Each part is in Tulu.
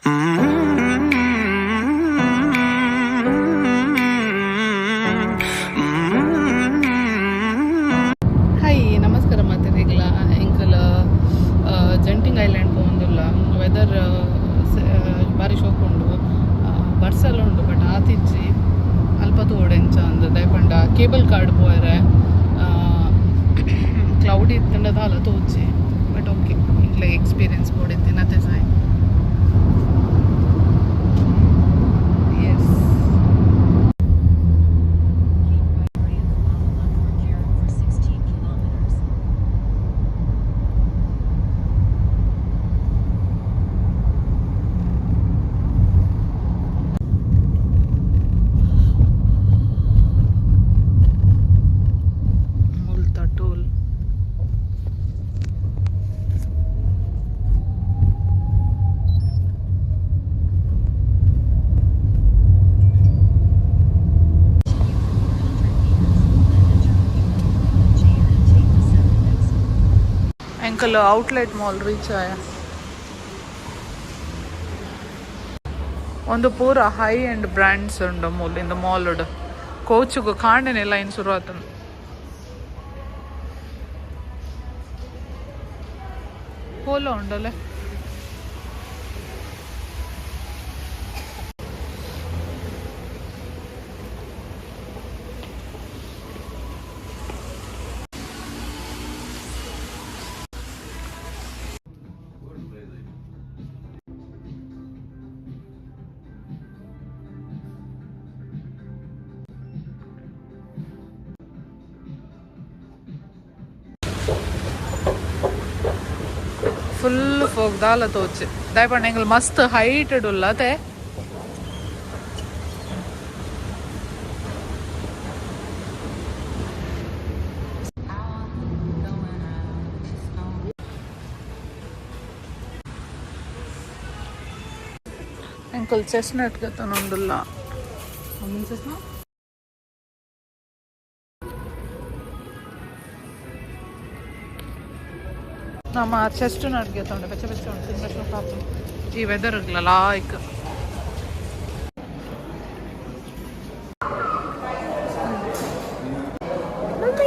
Hi, ನಮಸ್ಕಾರ ಮಾತೆರೆಗ್ಲ. ಎಂಕಲ್ ಜಂಟಿಂಗ್ ಐಲ್ಯಾಂಡ್ ಪೋವೊಂದುಲ್ಲ. ವೆದರ್ ಬಾರಿ ಶೋಕು ಉಂಡು, ಬರ್ಸಲ ಉಂಡು, ಬಟ್ ಆತಿಜ್ಜಿ. ಅಲ್ಪ ತೂವೊಡು ಎಂಚ ಅಂದ್. ದಾಯೆ ಕೇಬಲ್ ಕಾರ್ ಪೋಯರೆ ಕ್ಲೌಡ್ ಇತ್ತುಂಡ ದಾಲ ತೋಜಿ. ಬಟ್ ಓಕೆ, ಎಂಕ್ಲೆ ಎಕ್ಸ್ಪೀರಿಯನ್ಸ್ ಬೋಡಿತ್ತಿನತೆ. ಸಾಯ್, S. Keep right in Kuala Lumpur, Perak for 16 kilometers. ಮುಲ್ತ toll. Continue for 400 meters, then enter Jan and take the 7th exit. ಎಂಕಲ್ outlet mall reach ಆಯ. ಒಂದು ಪೂರ ಹೈ ಎಂಡ್ ಬ್ರ್ಯಾಂಡ್ಸ್ ಉಂಡು ಮೂಲು. ಇಂದು ಮಾಲ್ ಕೋಚುಗು ಕಾಂಡೆನೆ ಲೈನ್ ಶುರು ಆತಂದು. ಪೋಲೋ ಉಂಡಲೆ. ಫುಲ್ ಫೋಗ್, ದಾಲ ತೋಚಿ. ದಾಯೆ ಎಂಕಲ್ ಮಸ್ತ್ ಹೈಟೆಡ್ ಉಲ್ಲ ಅತೆ. ಎಂಕಲ್ ಚೆಸ್ನಟ್ ಗತನೊಂದುಲ್ಲ. ನಮ್ಮ ಚೆಸ್ಟ್ನಟ್ ಗೆತ್ತೊಂಡೆ ಬೆಚ್ಚ ಬೆಚ್ಚ ಉಂಟು, ತಿಂದ ಶೋಕ್ ಆಪುಂಡು. ಈ ವೆದರ್ ಲಾಯ್ಕ್. ಮತ್ತೆ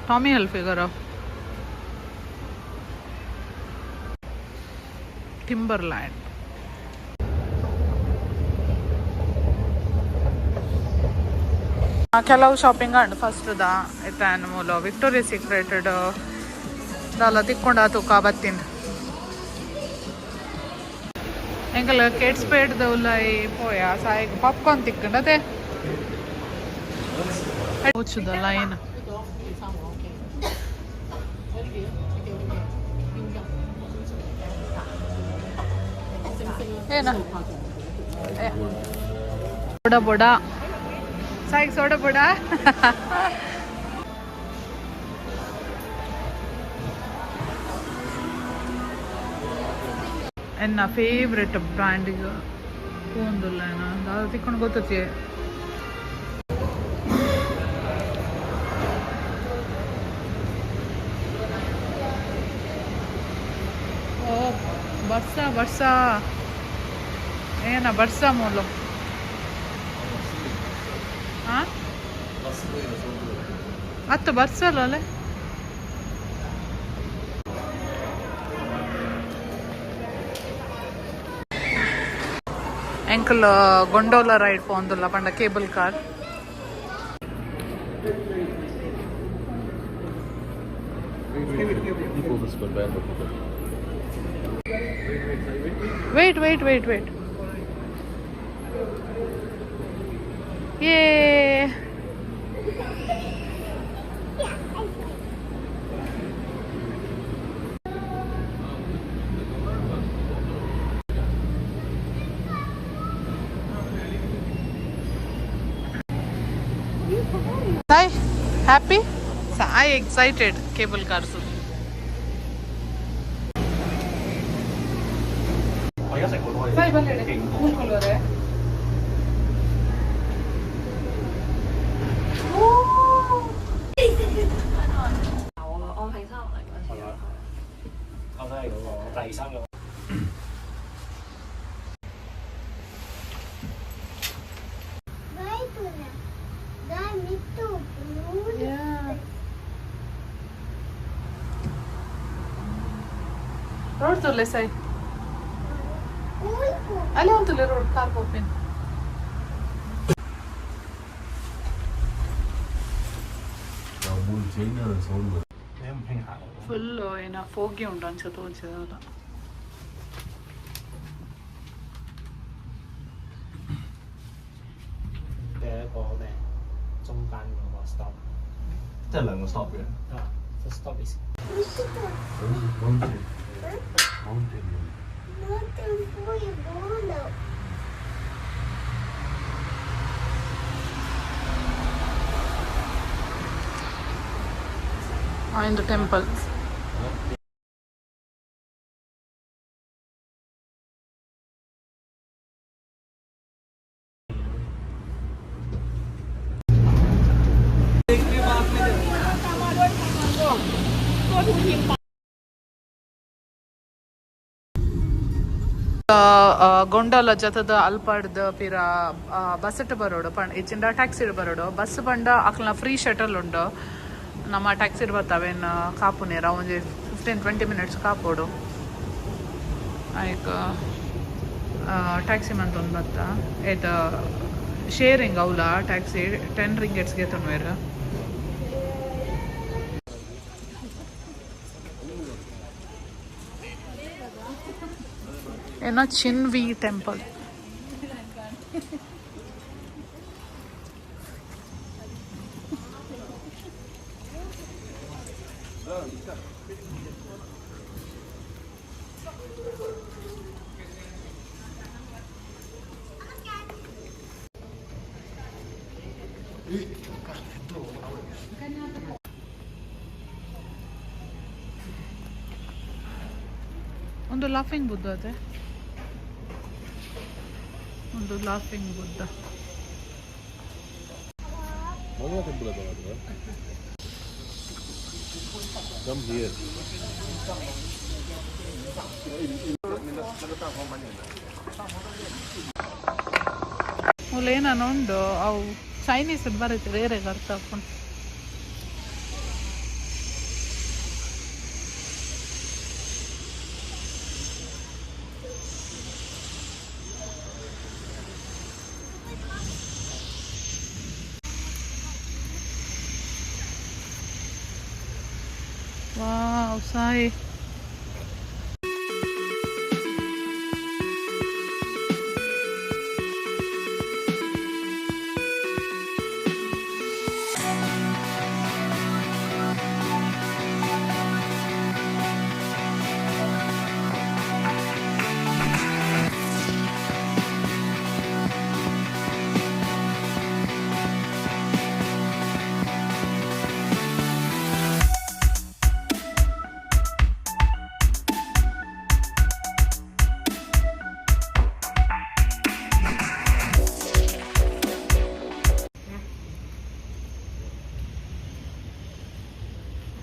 ಟಾಮಿ ಹಿಲ್ಫಿಗರ್, ಟಿಂಬರ್ಲ್ಯಾಂಡ್. ಕೆಲವು ಶಾಪಿಂಗ್ ಅಂಡ್ ಫಸ್ಟ್ the ಇತ್ತೆ ಮೂಲ ವಿಕ್ಟೋರಿಯಾ ಸೀಕ್ರೆಟ್ ದಾಲ ತಿಕ್ಕೊಂಡ ತೂಕ ಬತ್ತಿನ. ಎಂಕಲ್ ಕೇಟ್ ಸ್ಪೇಡ್ ಉಲಾಯಿ ಪೋಯ, ಸಾಯಿಗ್ ಪಾಪ್ಕಾರ್ನ್ ತಿಕ್ಕಂಡ ಅದೇ ಕೋಚುದ ಲೈನ್. ಏನ ಸೋಡಾ ಬೋಡ? ಸಾಯಿಗ್ ಸೋಡಾ ಬೋಡ? ಎನ್ನ ಫೇವ್ರೆಟ್ ಬ್ರ್ಯಾಂಡಿಗೆ ಪೋಂದುಲ್ಲ ಏನ ದಾದ ತಿಕ್ಕೊಂಡು ಗೊತ್ತತಿ. ಓ ಬರ್ಸ ಬರ್ಸ ಏನ ಬರ್ಸ ಮೂಲು. ಹಾ, ಅತ್ತ ಬರ್ಸಲ್ಲ ಅಲ್ಲೇ. ಎಂಕಲ್ ಗೊಂಡೋಲ ರೈಡ್ ಪೋಂದುಲ್ಲ, ಪಂಡ cable car. Wait, wait, wait, wait. Yay! Sai, happy? Sai excited cable cars. 我而家食好多嘢。 Sai. ಉಲಾಯಿ ಬಲ್ಲೆಡೆ ಕೂಲ್ಕೊಳ್ಳೋರೆ. 我我平生落嚟嗰次。我都係嗰個第三個。 Road ತುರ್ಲೆ ಸಾಯಿ, ಅಲ್ಲೇ ಉಂಟುಲೆ ರೋಡ್ ಕಾರ್ ಪೋಪಿನ್. ಮೂರು ಚೈನ್ ಸೌಂಡ್. 你唔興行路？ Full ಏನ ಫೋಗಿ ಉಂಟು ಅಂಚ ತೋಚದಲ್ಲ. 嘅一個咩？中間嗰個 stop。 即係兩個 stop 嘅。啊，the stop is mountain mountain. In the temple. ಗೊಂಡಲ ಜತದ ಅಲ್ಪಾಡ್ದ ಪಿರ ಬಸ್ ಬರೋಡು ಪಂಡ ಇಚ್ಚಿಂಡ ಟ್ಯಾಕ್ಸಿ ಬರೋಡು. ಬಸ್ ಪಂಡ ಅಕ್ಲನ ಫ್ರೀ ಶಟಲ್ ಉಂಡು. ನಮ್ಮ ಟ್ಯಾಕ್ಸಿ ಬರ್ತಾವೇನು ಕಾಪು ನೇರ ಒಂಜಿ 15-20 ಮಿನಿಟ್ಸ್ ಕಾಪೋಡು. ಐಕ್ ಟ್ಯಾಕ್ಸಿ ಮಂತೊಂದು ಬತ್ತ. ಏತ ಶೇರಿಂಗ್ ಅವಲ ಟ್ಯಾಕ್ಸಿ 10 ರಿಂಗೆಟ್ಸ್ಗೆ ತೊನ್ವೇರು. ಏನೋ ಚಿನ್ವಿ ಟೆಂಪಲ್. ಒಂದು ಲಾಫಿಂಗ್ ಬುದ್ಧ ಅದೇ, ಒಂದು ಲಾಫಿಂಗ್ ಬುದ್ಧ. Mangla temple ಅದಲ್ಲ. Come here. ಮೂಲ ಏನಾನ ಉಂಡು. ಅವು ಚೈನೀಸ್ ಬರುತ್ತೆ, ಬೇರೆ ಅರ್ಥ ಹಾಕೊಂಡು. ವಾವ್ ಸಾಯಿ.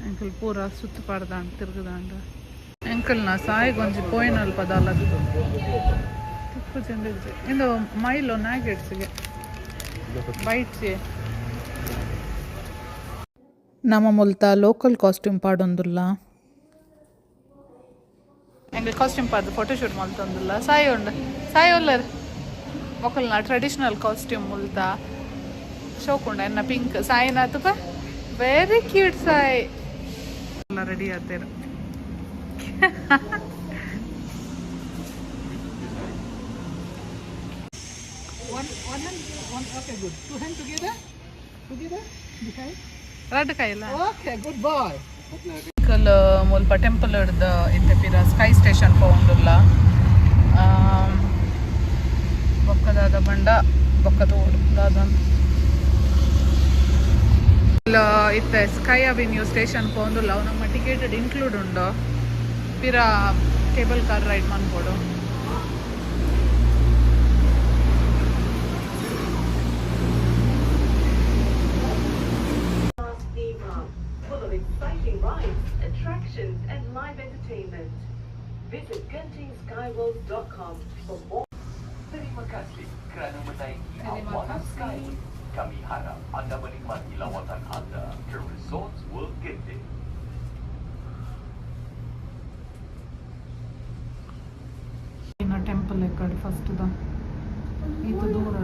ಎಂಕಲ್ ಪೂರ ಸುತ್ತು ಪಾಡ್ದಾಂಡ್ ತಿರುಗುದಾಂಡ್. ಎಂಕಲ್ನ ಸಾಯಿಗೊಂಜಿ ಪೋಯಿನಲ್ಪ ದಾಲ ತಿಕ್ಕು ಚೆಂದ. ಇಂದು ಮೈಲು ನ್ಯಾಗೆಟ್ಸ್ಗೆ ಬೈಟ್ಸ್. ನಮ್ಮ ಮುಲ್ತ ಲೋಕಲ್ ಕಾಸ್ಟ್ಯೂಮ್ ಪಾಡೊಂದುಲ್ಲ. ಎಂಕಲ್ ಕಾಸ್ಟ್ಯೂಮ್ ಪಾಡ್ದು ಫೋಟೋಶೂಟ್ ಮಲ್ತೊಂದುಲ್ಲ. ಸಾಯಿ ಉಂಡು, ಸಾಯಿ ಉಲ್ಲರ್. ಮೊಕಲ್ನ ಟ್ರೆಡಿಷನಲ್ ಕಾಸ್ಟ್ಯೂಮ್ ಮುಲ್ತ ಶೋಕುಂಡ. ಎನ್ನ ಪಿಂಕ್ ಸಾಯಿನ ತುಪ ವೆರಿ ಕ್ಯೂಟ್ ಸಾಯಿ. ಎಲ್ಲ ರೆಡಿ ಆತೇರು. One, one hand, one. Okay, good. Two hand together, together, behind. ರಡ್ಡ್ ಕೈಲ. Okay, good boy. Uncle ಮುಲ್ಪ ಟೆಂಪಲ್ ಹಿಡ್ದು ಇತ್ತೆ ಪಿರ ಸ್ಕೈ ಸ್ಟೇಷನ್ ಪೋವೊಂದುಲ್ಲ. ಬೊಕ್ಕದಾದ ಬಂಡ ಬೊಕ್ಕ ತೋಡು ದಾದ ಇತ್ತೆ ಸ್ಕೈ ಅವೆನ್ಯೂ ಸ್ಟೇಷನ್ ಪೋವೊಂದುಲ್ಲ. ಅವು ನಮ್ಮ ಟಿಕೆಟ್ ಇನ್ಕ್ಲೂಡ್ ಉಂಡು. ಪಿರ ಕೇಬಲ್ ಕಾರ್ ರೈಡ್ ಮನ್ಪೊಡು. Visit gentingskyworld.com for more. Terima kasih kerana menaiki Terima Awana kasih. Skyway. Kami harap anda menikmati lawatan anda ke Resorts World Genting. Temple ಎಕ್ಕಡ್ first the ಈತ ದೂರ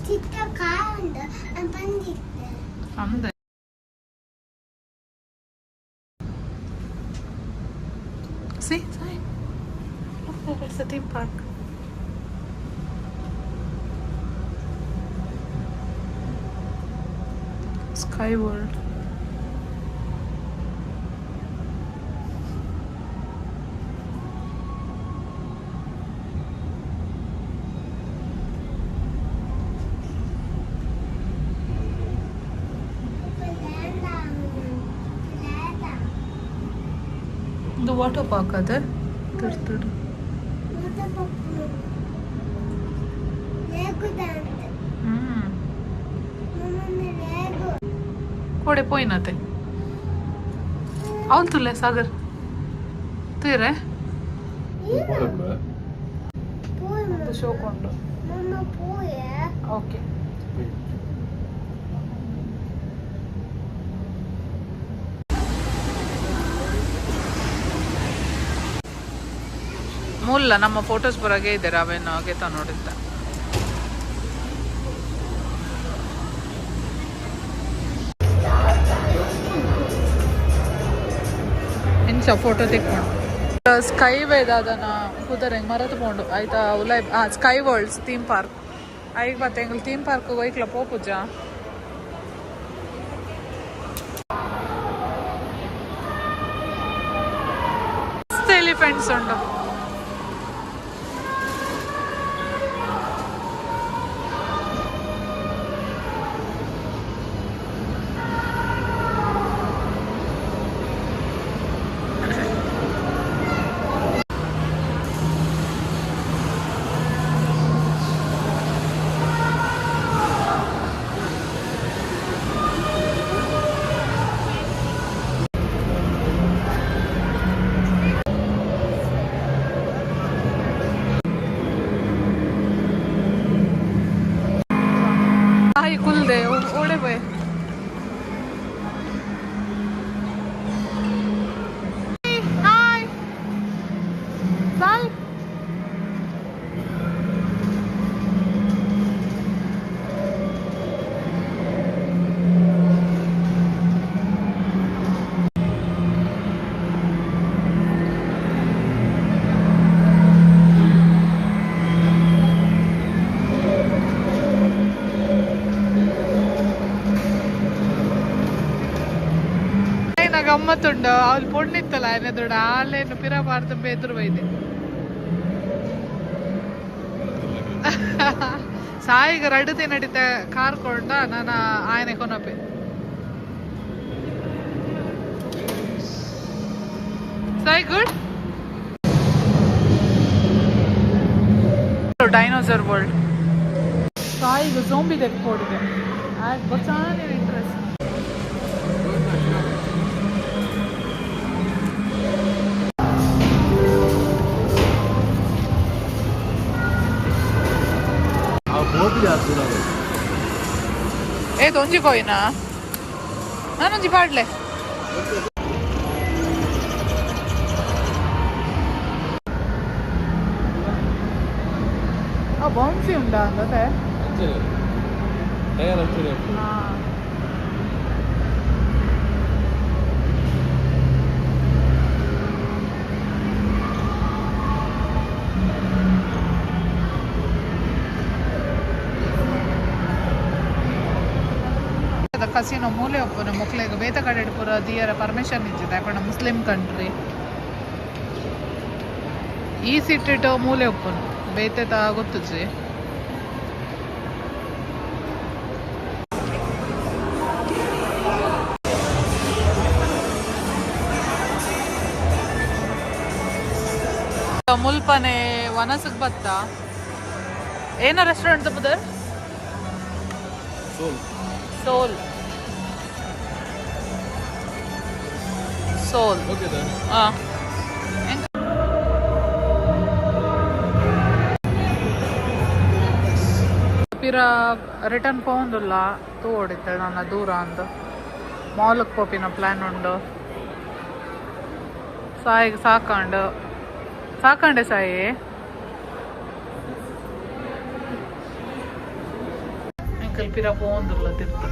ಚಿಕ್ಕ ಕಾರ್ ಉಂಟು ಬಂದಿತ್ತು. ಅಂದೆ See, Sai. Look there, it's a theme park. Sky World. ಇದು ವಾಟರ್ ಪಾರ್ಕ್ ಅದೇ ತಿರ್ತುಡು. ಹ್ಮ್ ಕೋಡೆ ಪೋಯಿನತೆ ಅವಳು ತುಲ್ಲೆ ಸಾಗರ್ ತೂಯರೆ ಶೋಕೊಂಡು. ಓಕೆ, ಮೂಲ ನಮ್ಮ ಫೋಟೋಸ್ ಬರಾಗೆ ಇದ್ದಾರೆ ಅವೇನು ಆಗೇತ ನೋಡಿದ್ದ. ಇಂಚ ಫೋಟೋ ತೆಕ್ಕೊಂಡು ಸ್ಕೈ ವೇದಾದನ ಕುದರೆ ಮರತು ಪೋಂಡು ಆಯ್ತಾ ಉಲೈ. ಆ ಸ್ಕೈ ವರ್ಲ್ಡ್ಸ್ ಥೀಮ್ ಪಾರ್ಕ್ ಐಗ್ ಬತ್ತೆ. ಎಂಗ್ಲು ಥೀಮ್ ಪಾರ್ಕ್ ಹೋಯ್ಕ್ಲ ಪೋಪುಜ. ಎಲಿಫೆಂಟ್ಸ್ ಉಂಡು. ಹಾಯ್ ಕುಲ್ದೆ ಓಡೆ ಪೋಯ್. ಹಾಯ್ ಸಾಯ್. ಏನ ಗಮ್ಮತ್ತುಂಡು. ಅವ್ಲು ಪೊಣ್ಣಿತ್ತಲ್ಲ ಆಯ್ನ ದೊಡ್ಡ ಆಲೇನು ಪಿರ ಬಾರ್ದು ಬೆದ್ರು ಬೈದೆ. ಸಾಯಿಗ ರಡ್ಡು ನಡಿತ ಕಾರ್ ಕೊಂಡ ನಾನು ಆಯನೆ ಕೊನಪೆ. ಸಾಯಿ ಗುಡ್. Dinosaur world. ಸಾಯಿಗ ಝೋಂಬಿ ತೆಕ್ಕೊಡಿದೆ ಬಚಾನೆ ಇಂಟ್ರೆಸ್ಟ್. ಆ ಬೋಟ್ ಯಾವ್ದು? ಏ ಒಂಜಿ ಕೋಯಿನಾ ನಾನೊಂಜಿ ಪಾಡ್ಲೆ. ಆ ಬೌನ್ಸಿ ಉಂಡಾ ಅಂದತೆ. ಟೈರ್ ಅಂಚನೆ. ಕಸಿನೋ ಮೂಲೆ ಒಪ್ಪುನ ಮೊಕ್ಲೆಗ್ ಬೇತೆ ಕಡೆ ಪೂರ ದಿಯರ ಪರ್ಮಿಷನ್ ಇಜ್ಜಿದೆ ಯಾಕಂದ್ರೆ ಮುಸ್ಲಿಂ ಕಂಟ್ರಿ. ಈ ಸಿಟ್ಟಿಟ್ಟು ಮೂಲೆ ಒಪ್ಪುನು ಬೇತೆ ತಾ ಗೊತ್ತುಜಿ. ಮುಲ್ಪನೆ ವನಸಕ್ ಬತ್ತ. ಏನ ರೆಸ್ಟೋರೆಂಟ್ ತಪ್ಪುದರ್? ಸೋಲ್. ಸೋಲ್ ಸೋಲ್. ಓಕೆ. ಆ ಪಿರ ರಿಟರ್ನ್ ಪೋವೊಂದುಲ್ಲ. ತೂವೊಡಿತ್ತೆ ನನ್ನ ದೂರ ಅಂದು ಮಾಲ್ಗೆ ಪೋಪಿನ ಪ್ಲ್ಯಾನ್ ಉಂಡು. ಸಾಯಿಗೆ ಸಾಕಂಡು ಸಾಕಂಡೆ ಸಾಯಿ. ಅಂಕಲ್ ಪಿರ ಪೋವೊಂದುಲ್ಲ ತಿರ್ತು.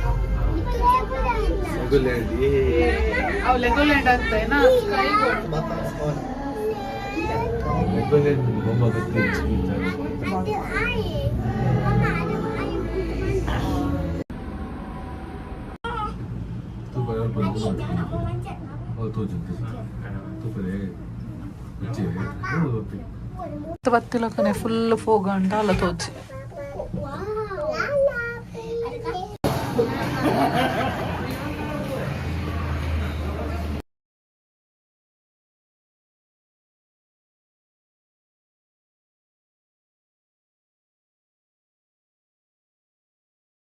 ಅವು ಲೆಗೋಲ್ಯಾಂಡ್ ಅಂತ ಏನಾ ಸ್ಕೈ. ಲೆಗೋಲ್ಯಾಂಡ್ ಬೊಮ್ಮ ಗೊತ್ತಿಲ್ಲ. Ada air. Mama, ada air untuk ತೂಪರೆ. Jangan nak memanjat. ಓ ತೋಜುಂಡು ತೂಪರೆ ಇಜ್ಜೆ. ಬತ್ತಿಲಕ್ಕನೆ ಫುಲ್ ಫೋಗ್ ಅಂಡ ಅಲ್ಲ ತೋಚಿ. Wow. Lala. Ada.